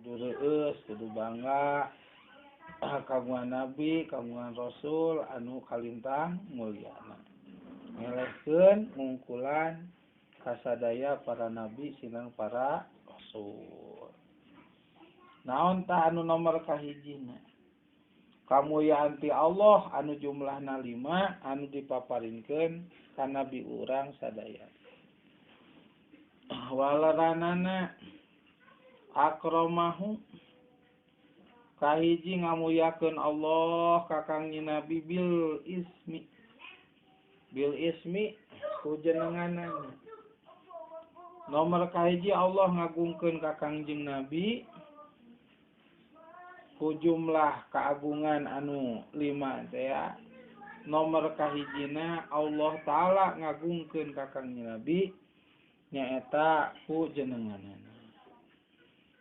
Kudu reueus, kudu bangga kagungan nabi, kagungan rasul anu kalintang mulyana. Ngelehkeun ngungkulan kasadaya para nabi sinang para rasul. Naon tah anu nomor kahijina? Kamulyaan ti Allah anu jumlahna 5 anu dipaparinkeun ka nabi urang sadaya. Walaranana akramahu kahiji ngamuliakeun Allah ka Kangjeng Nabi bil ismi. Bil ismi ku jenenganana. Nomor kahiji Allah ngagungkeun ka Kangjeng Nabi ku jumlah keagungan anu 5 teh ya. Nomor kahijina Allah Ta'ala ngagungkeun ka Kangjeng Nabi nyaeta ku jenenganana.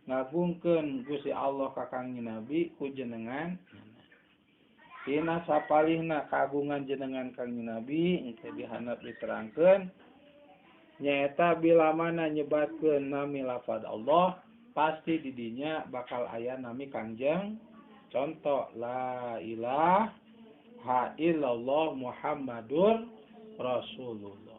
Ngagungkeun Gusti Allah ka Kangjeng Nabi ku jenengan. Tina sapalihna kagungan jenengan Kangjeng Nabi engke dihandap diterangkeun nyaeta bila mana nyebatkeun nami lafaz Allah pasti didinya bakal aya nami Kangjeng. Contoh la ilaha illallah Muhammadur Rasulullah.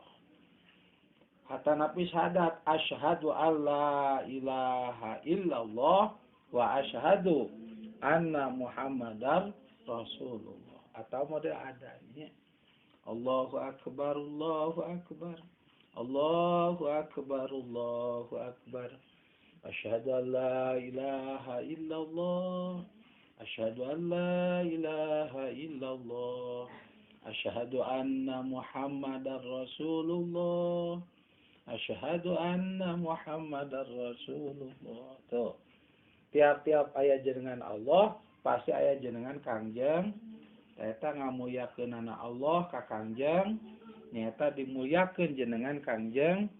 Hatta nabi syahadat asyhadu alla ilaha illallah wa asyhadu anna Muhammadar Rasulullah. Atau model adanya Allahu akbar, Allahu akbar, Allahu akbar, Allahu akbar. Asyhadu an la ilaha illallah, asyhadu an la ilaha illallah, asyhadu anna Muhammadar Rasulullah, asyhadu anna Muhammadar Rasulullah. Tuh. Tiap-tiap aya jenengan Allah pasti aya jenengan Kangjeng. Eta ngamuliakeunana Allah ka Kangjeng, nyaeta dimuliakeun jenengan Kangjeng.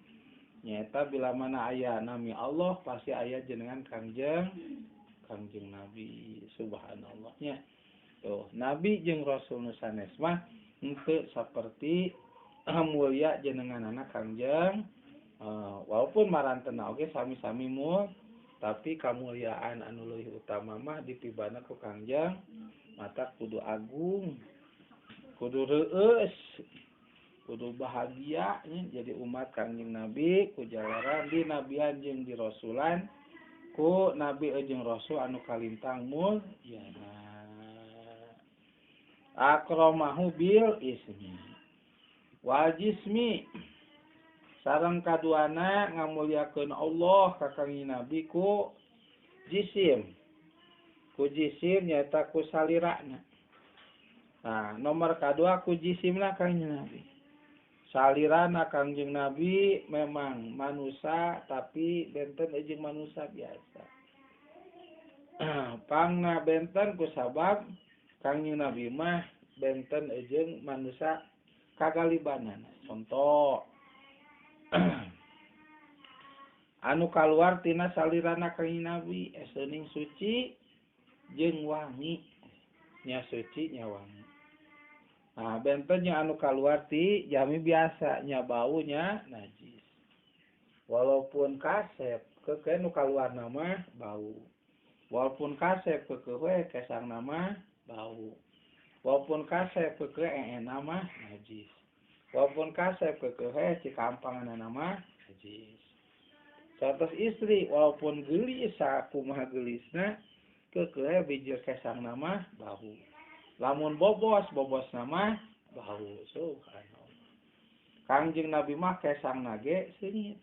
Nyaeta bila mana aya nami Allah pasti aya jenengan Kangjeng, Kangjeng Nabi. Subhanallah nya. Tuh, Nabi jeung Rasul nu sanes mah henteu saperti mulia jenenganana Kangjeng. Walaupun marantena oge sami-sami mul, tapi kamuliaan anu leuwih utama mah dipibana ku Kangjeng. Mata kudu agung, kudu reueus, kudu bahagia nya jadi umat Kangjeng Nabi ku jalaran di nabian jeung di rasulan ku nabi jeung rasul anu kalintang mulyana. Akramahu bil ismi wal jismi sareng kaduana ngamuliakeun Allah ka Kangjeng Nabi ku jisim. Ku jisim nyaeta ku salirana. Nah, nomor kadua ku jisimna Kangjeng Nabi. Salirana Kangjeng Nabi memang manusia tapi benten jeung manusia biasa. Pangna benten ku sabab Kangjeng Nabi mah benten jeung manusia kagalibanana. Contoh anu kaluar tina salirana Kangjeng Nabi eseuning suci jeung wangi, nya suci nya wangi. Nah, benten nya anu kaluar ti jami biasa nya baunya najis. Walaupun kasep keukeuh nu kaluar mah bau. Walaupun kasep keukeuh we kesang nama bau. Walaupun kasep keukeuh eena mah najis. Walaupun kasep keukeuh we cikampanganna mah najis. Satos istri walaupun geulis sakumaha geulisna keukeuh bijil kesang nama bau. Lamun bobos bobos nama bau. Subhanallah. Kangjeng Nabi mah kesang nage seungit.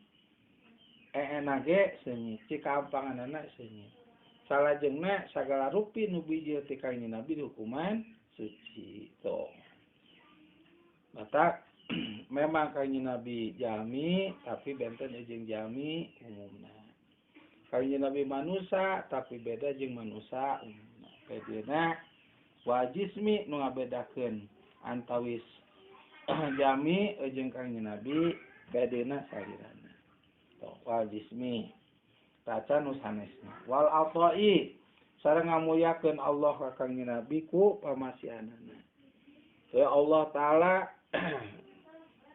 Eena ge seungit, cikampanganna seungit. Salajengna sagala rupi nu bijil ti Kangjeng Nabi dihukuman suci. Tuh. Mata memang Kangjeng Nabi jami tapi benten jeung jami umumna. Kangjeng Nabi manusa tapi beda jeung manusa umumna. Bedena wajismi nu ngabedakeun antawis jami jeung Kangjeng Nabi bedena salirana. Tuh, wajismi taca nu sanesna. Wal atai sareng ngamuliakeun Allah ka Kangjeng Nabi ku pamasihanana. Ya Allah Ta'ala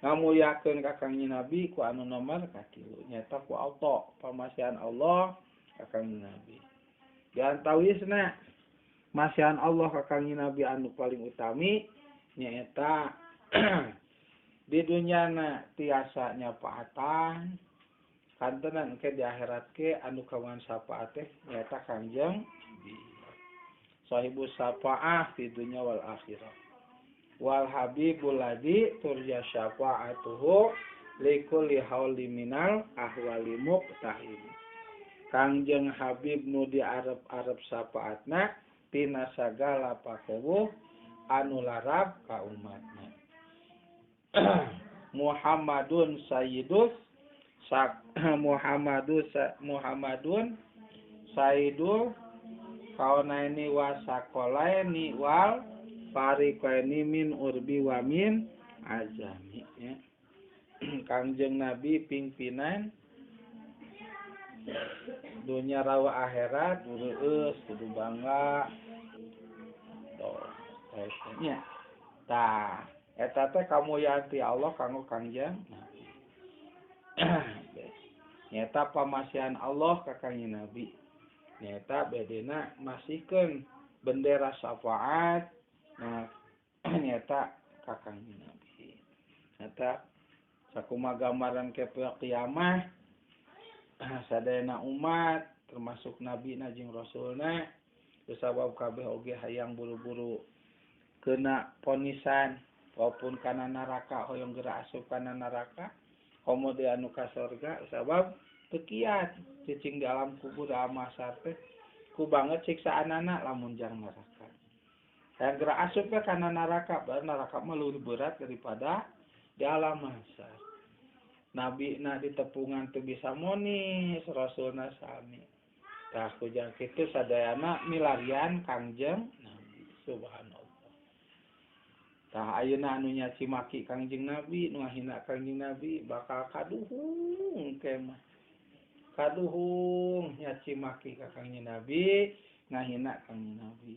ngamuliakeun ka Kangjeng Nabi ku anu nomor katilu nyaeta ku auto pamasihan Allah ka Kangjeng Nabi. Diantawisna masihan Allah ka Kangjeng Nabi anu paling utami nyaeta di dunyana tiasa nyapaatan kantenan engke di akhirat ke anu kawan syafaat teh nyaeta Kangjeng Nabi. Sahibus syafaah di dunya wal akhirah. Wal habibul ladzi turja syafaatuhu likulli hauli minal ahwali muqtahim. Kangjeng Habib nu diarep-arep syafaatna tina sagala pakewuh anu larab ka umatna. Muhammadun sayyidus Muhammadun sayyidul kaunaini wa sakolaini wal fariqaini min urbi wa min azami ya. Kangjeng Nabi pimpinan dunya rawa akhirat reueus kudu bangga tuh nya tah eta teh kamulyaan ti Allah kanggo Kangjeng Nabi. Nyata pamasihan Allah ka Kangjeng Nabi nyata bedena masihkeun bendera syafaat nah nyata ka Kangjeng Nabi. Nyata sakumaha gambaran ke poe kiamah sadayana umat termasuk nabi na jeung rasulna kusabab kabeh oge hayang buru-buru kena ponisan walaupun kana neraka hoyong geura asup kana neraka komo deui anu ka sorga sabab teu kiat cicing di alam kubur amasar teh ku banget siksaanana lamun jang neraka hayang geura asup we kana neraka bae neraka mah leuwih berat daripada di alam mahsyar. Nabi na ditepungan teu bisa monis, rasulna sami. Tah kujang kitu sadayana milarian Kangjeng Nabi. Subhanallah. Tah ayeuna anu nyaci maki Kangjeng Nabi, nu ngahina Kangjeng Nabi bakal kaduhung ke mah. Kaduhung nyaci maki ka Kangjeng Nabi, ngahina Kangjeng Nabi.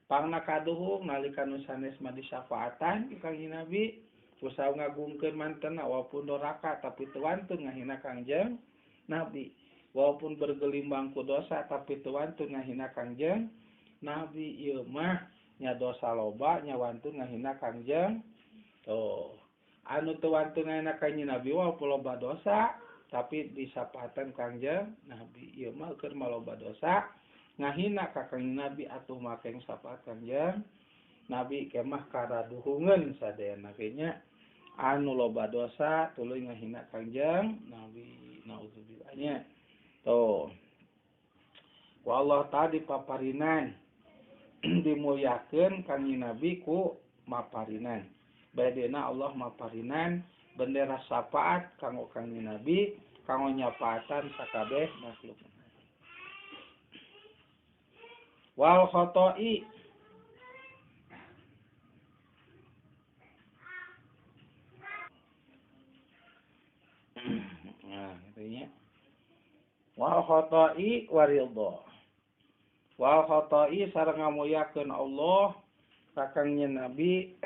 Pangna kaduhung nalika nu sanes mah disafaatan ku Kangjeng Nabi. Usaha ngagungkeun mantena walaupun doraka tapi teu wantun ngahina Kangjeng Nabi. Walaupun bergelimbang ku dosa tapi teu wantun ngahina Kangjeng Nabi. Ieu mah nya dosa loba nya wantun ngahina Kangjeng. Tuh. Anu teu wantun ngahina Kangjeng Nabi walaupun loba dosa tapi disapatan Kangjeng Nabi. Ieu mah keur maloba dosa ngahina ka Kangjeng Nabi atuh make syafaat Kangjeng Nabi kemah karaduhungeun sadayana ge nya. Anu loba dosa tuluy ngahina Kangjeng Nabi. Nauzubillah nya. Tuh. Wa Allah tadi paparinan dimulyakeun Kangjeng Nabi ku maparinan. Badena Allah maparinan bendera syafaat kanggo Kangjeng Nabi kanggo nyafaatan sakabeh makhluk. Wal khoto'i nah, gitu ya. Wal khoto'i waridha. Wal khoto'i sareng ngamuliakeun Allah ka Kangjeng Nabi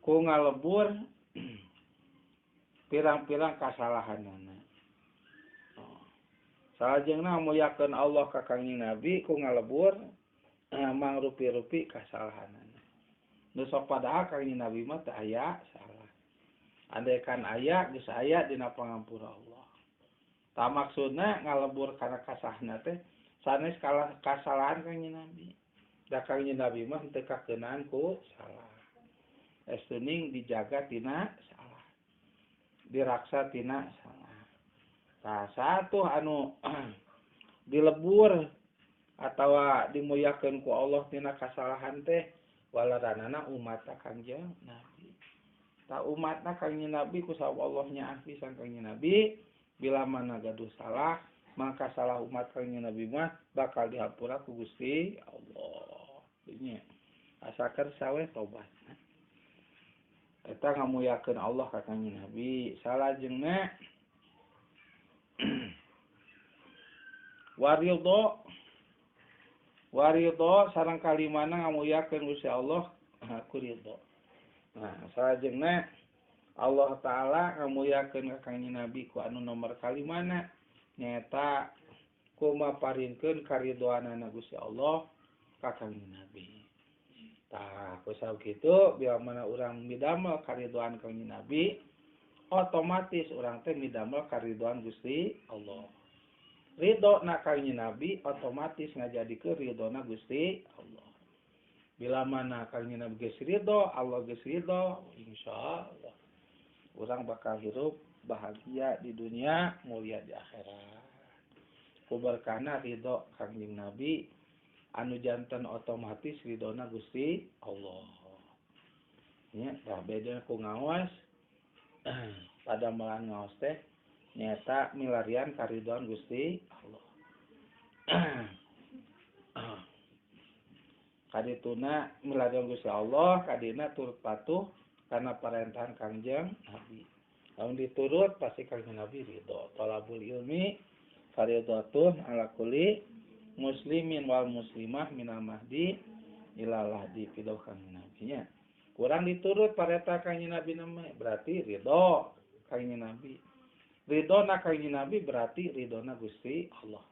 ku ngalebur pirang-pirang kasalahanana. Salajengna ngamuliakeun Allah ka Kangjeng Nabi ku ngalebur mangrupi-rupi kasalahanana. Nu sok padahal Kangjeng Nabi mah teu aya salah. Andaikan aya geus aya dina pangampura Allah. Tah maksudna ngalebur kana kasahna teh sanes kasalahan Kangjeng Nabi. Da Kangjeng Nabi mah teu kakeunaan ku salah. Estuning dijaga tina salah. Diraksa tina salah. Tah satu anu dilebur atawa dimuliakeun ku Allah tina kasalahan teh walaranana umat Kangjeng Nabi. Ta umatna Kangjeng Nabi ku sabab Allah nyaah pisan Kangjeng Nabi bila mana gaduh salah maka salah umat Kangjeng Nabi mah bakal dihampura ku Gusti Allah. Nya asa kersa we tobat. Eta ngamuliakeun Allah ka Kangjeng Nabi. Salajengna waridho waridho sareng kalimana ngamuliakeun Gusti Allah ku ridho. Nah, salajengna Allah Ta'ala ngamuliakeun ka Kangjeng Nabi ku anu nomor kalimana Nyaeta kumaparinkeun karidoanana Gusti Allah ka Kangjeng Nabi. Tah kusabab kitu bila mana urang midamel karidoan Kangjeng Nabi, otomatis urang teh midamel karidoan Gusti Allah. Ridho na Kangjeng Nabi otomatis ngajadikeun ridhona Gusti Allah. Bila mana Kangjeng Nabi geus ridho, Allah geus ridho, insyaallah urang bakal hirup bahagia di dunia, mulia di akhirat. Ku berkahna ridho Kangjeng Nabi anu janten otomatis ridhona Gusti Allah. Nya tah beda ku ngaos pada melan ngaos teh nyata milarian karidoan Gusti Allah. Kadituna milarian Gusti Allah, kadina turut patuh karena parentahan Kangjeng Nabi. Lamun diturut pasti Kangjeng Nabi ridho. Talabul ilmi fardhatun ala kulli muslimin wal muslimah minal mahdi ila lahdi pidauh Kangjeng Nabi nya. Kurang diturut parentah Kangjeng Nabi namanya berarti ridho Kangjeng Nabi. Ridhona Kangjeng Nabi berarti ridhona Gusti Allah.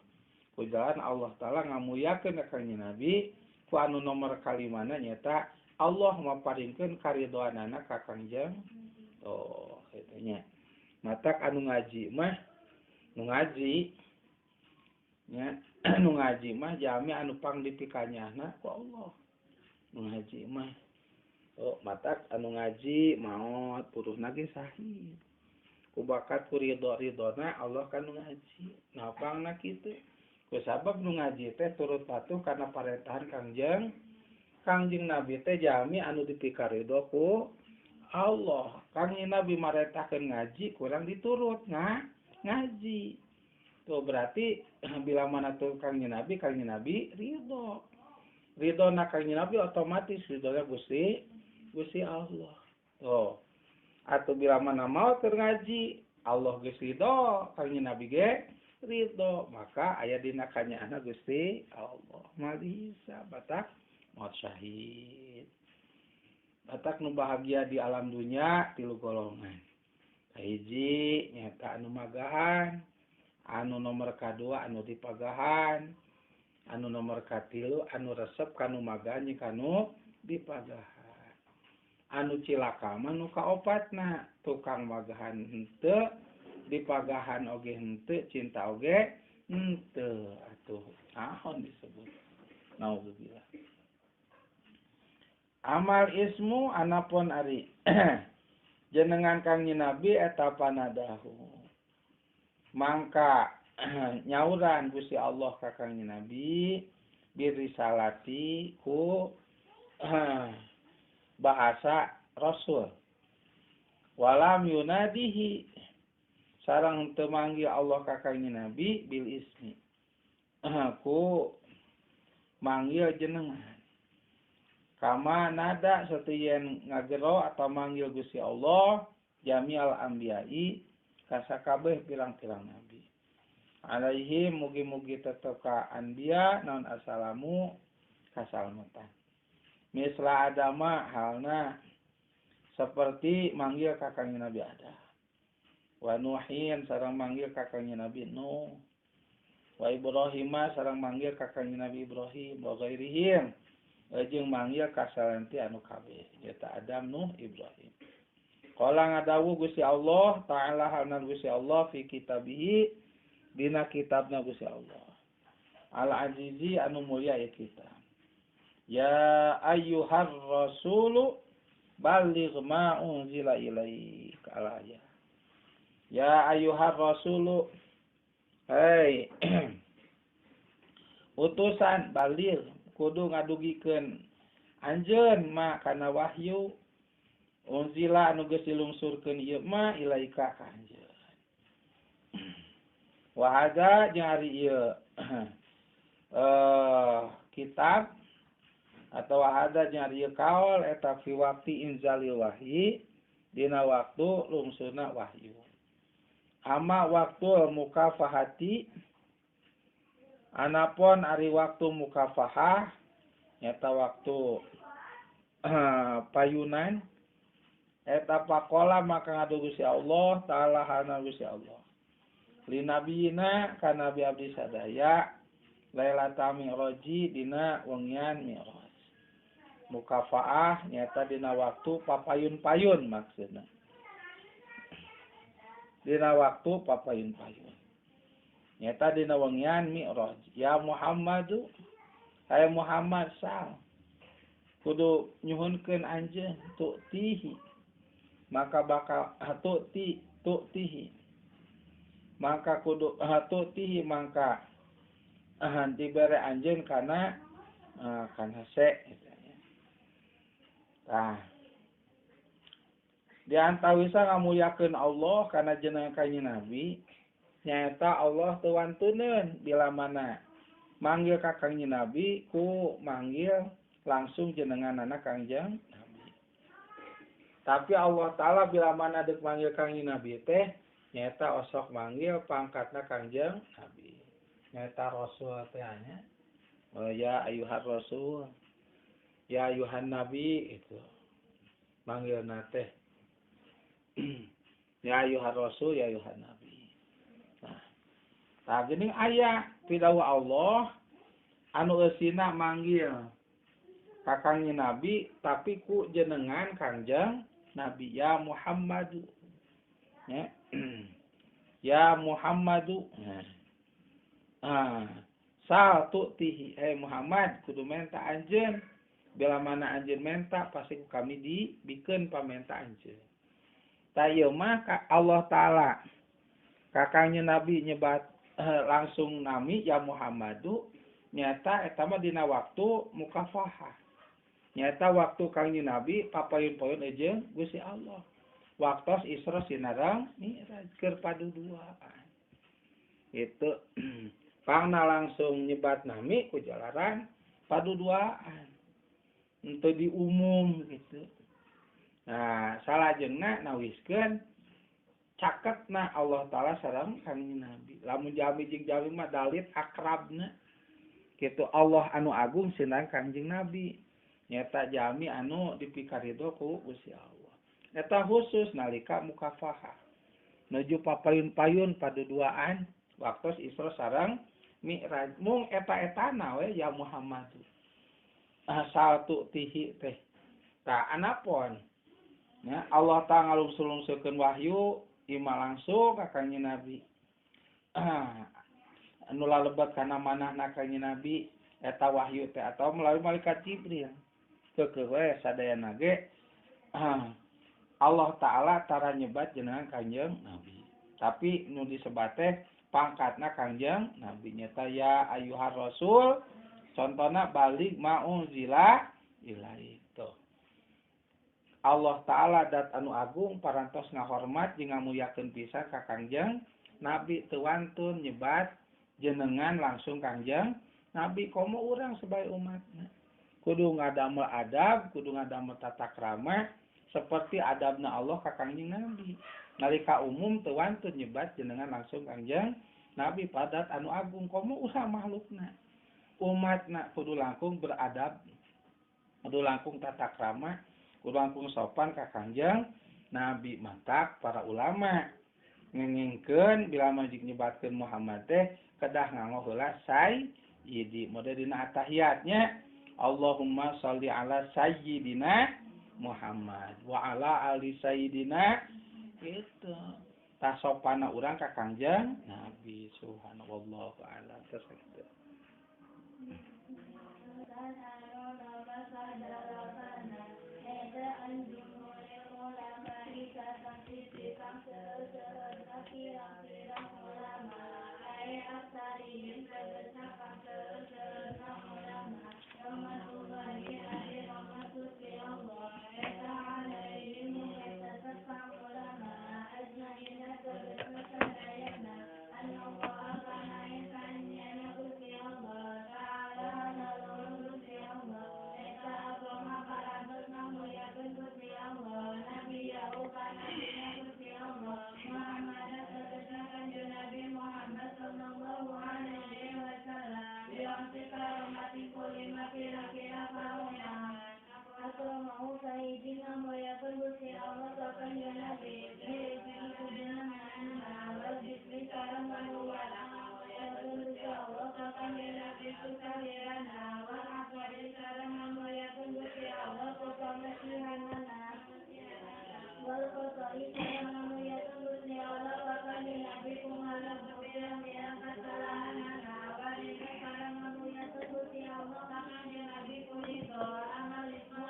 Ku jalan Allah Ta'ala ngamuliakeun ka Kangjeng Nabi ku anu nomor kalimana nyata Allah maparinkeun karidoanana ka Kangjeng. Oh, kitu nya. Matak anu ngaji mah nu ngaji nya nu ngaji mah jami anu pang dipikanyahna ku Allah. Nu ngaji mah. Oh, matak anu ngaji maot puruhna ge sahih. Ku bakat ku ridho-ridhona Allah kan nu ngaji. Nah, pangna kitu. Ku sabab nu ngaji teh turut patuh karena parentahan Kangjeng. Kangjeng Nabi teh jami anu dipikaridho ku Allah. Kangjeng Nabi marentahkeun ngaji kurang diturut nah ngaji. Tuh berarti bila mana tuh Kangjeng Nabi ridho. Ridhona Kangjeng Nabi otomatis ridhona Gusti Allah. Tuh. Atau bila mana mau keur ngaji Allah geus ridho, Kangjeng Nabi ge ridho, maka aya dina kanyaahna Gusti Allah. Malisa batak maut syahid. Batak nu bahagia di alam dunya tilu golongan. Kahiji nyata anu magahan, anu nomor kadua anu dipagahan, anu nomor katilu anu resep kanu magahan jeung kanu dipagahan. Anu cilaka mah nu kaopatna, tukang magahan henteu, dipagahan oge henteu, cinta oge henteu. Atuh naon disebut? Naudzubillah. Amal ismu anapun ari jenengan Kangjeng Nabi eta panadahu. Mangka nyauran Gusti Allah ka Kangjeng Nabi birisalati ku bahasa Rasul. Walam yunadihi sareng teu manggil Allah ka Kangjeng Nabi bil ismi ku manggil jenengan. Kama nada setian ngagero atau manggil Gusti Allah jami'al anbiya'i kasakabeh pirang-pirang nabi. Alaihi mugi-mugi tetep ka anbiya naon assalamu kasalmatan. Misla adama halna seperti manggil kakangnya Nabi Adam. Wa Nuhin sareng manggil kakangnya Nabi Nuh. Wa Ibrahima sareng manggil kakangnya Nabi Ibrahim. Wa ghairihim jeung manggil kasalanti anu kabeh nyaeta Adam, Nuh, Ibrahim. Qala ngadawu Gusti Allah ta'ala halna Gusti Allah fi kitabihi dina kitabna Gusti Allah. Al Azizi anu mulia ya kita. Ya ayyuhar rasulu balligh ma unzila ilaika alaya. Ya ayyuhar rasulu, hei utusan, baligh kudu ngadugikeun anjeun ma kana wahyu unzila anu geus dilungsurkeun ieu ma ilaika ka anjeun. Wa hadza jeung ari ieu kitab atau ada jeung ari kaol eta fi waqti inzalil wahyi dina waktu lungsurna wahyu. Ama waktu mukafahati anapun ari waktu mukafahah nyata waktu payunan eta pakola maka ngadu Gusti Allah ta'ala hana Gusti Allah. Linabiyina ka nabi abdi sadaya lailata mi'raji dina wengian mi'raj. Mukafaah nyata dina waktu papayun-payun maksudna. Dina waktu papayun-payun. Nyata dina wengian mi'raj. Ya Muhammadu, hai Muhammad sal. Kudu nyuhunkeun anjeun tu'tihi. Maka bakal tu'ti tu'tihi. Maka kudu tu'tihi mangka dibere anjeun kana kana hese. Tah. Di antawisa ngamuliakeun Allah kana jeneng kanjeng Nabi, nyaeta Allah teu wantuneun bila mana manggil ka kanjeng Nabi ku manggil langsung jenenganana Kangjeng Nabi. Tapi Allah Ta'ala bila mana dek manggil Kangjeng Nabi teh nyaeta osok manggil pangkatna Kangjeng Nabi. Nyaeta Rasul teh nya. Oh ya ayuhar Rasul. Ya ayuhan Nabi itu. Manggilna teh. Ya ayuhar Rasul, ya ayuhan Nabi. Nah, tah geuning aya pidawuh Allah anu eusina manggil kakangnya Nabi tapi ku jenengan Kangjeng Nabi ya Muhammadu ya, ya Muhammadu sal tu'tihi hey Muhammad kudu menta anjeun bila mana anjeun menta pasti ku kami dibikeun pamenta anjeun. Tah ieu mah Allah Ta'ala kakangnya Nabi nyebat langsung nami ya Muhammadu nyata eta mah dina waktu mukafahah. Nyata waktu kangjeng Nabi papayun-payun jeung Gusti Allah. Waktos Isra sinareng Mi'raj keur paduduaan. Itu pangna langsung nyebat nami ku jalaran paduduaan. Henteu diumum gitu. Nah, salajengna nawiskeun caketna Allah Ta'ala sareng kangjeng Nabi. Lamun jalmi jeung jalmi mah dalit akrabna. Kitu Allah anu agung sinareng Kangjeng Nabi. Nyata jalmi anu dipikarido ku Gusti Allah. Eta khusus nalika mukafahah. Nuju papayun-payun paduduaan waktos Isra sareng Mi'raj. Mung eta-etana we ya Muhammad. Asal tu'tihi teh. Tah anapon. Ya, Allah Ta'ala ngalungsul-lungsulkeun wahyu ima langsung ka Kangjeng Nabi. Anu lalebet kana manahna Kangjeng Nabi eta wahyu teh atau melalui malaikat Jibril. Keukeuh we sadayana ge Allah Ta'ala tara nyebat jenengan Kangjeng Nabi. Tapi nu disebat teh pangkatna Kangjeng Nabi nyata ya ayuhar Rasul contona balik ma'unzila ilaih. Tuh. Allah Ta'ala dat anu agung parantos ngahormat jeung ngamuliakeun pisan ka Kangjeng Nabi teu wantun nyebat jenengan langsung Kangjeng Nabi komo urang sebagai umatna. Kudu ngadamel adab, kudu ngadamel tata krama seperti adabna Allah ka Kangjeng Nabi. Nalika umum teu wantun nyebat jenengan langsung Kangjeng Nabi padat anu agung komo urang makhlukna. Umatna kudu langkung beradab, kudu langkung tata krama, kudu langkung sopan ka Kangjeng Nabi. Matak para ulama ngengengkeun bila majik nyebatkeun Muhammad teh kedah nganggo heula sayyidi. Mode dina atahiyatnya Allahumma sholli ala sayyidina Muhammad wa ala ali sayyidina gitu. Tah sopana urang ka Kangjeng Nabi subhanallah ta'ala terus gitu. Gusti Allah sapa Nabi. sareng manuyana mulyatun Gusti Allah ka Kanjeng Nabi ku salirana wal afdali sareng ngamulyatun Gusti Allah ku pamesihanana wal qada'i sareng ngamulyatun Gusti Allah ka Kanjeng Nabi ku ngalebur pirang-pirang kasalahanana walina sareng ngamulyatun Gusti Allah ka Kanjeng Nabi ku ridho amal isma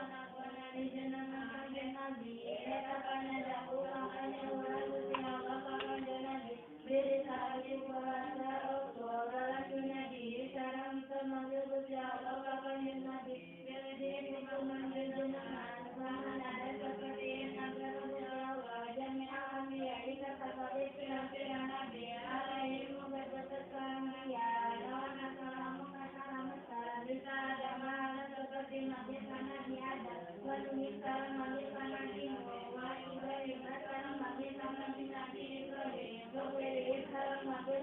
jenengan Kanjeng Nabi eta panyandaku kang anyuwunan Gusti Allah ka Kanjeng Nabi birisalati kuasa rasul lalasuna sareng manggil Gusti Allah ka Kanjeng Nabi bilidi ku manggil jenengan sahanada seperti nabi Gusti Allah jami'a anbiya'i sakabeh pirang-pirang nabi alaihi muga tetep anbiya lawan assalamu kasalamatan bisa adama seperti nabi Nabi Adam wa Nuh sareng nabi Nabi Nuh wa Ibrahim sareng nabi Nabi Ibrahim wa Ibrahim sareng nabi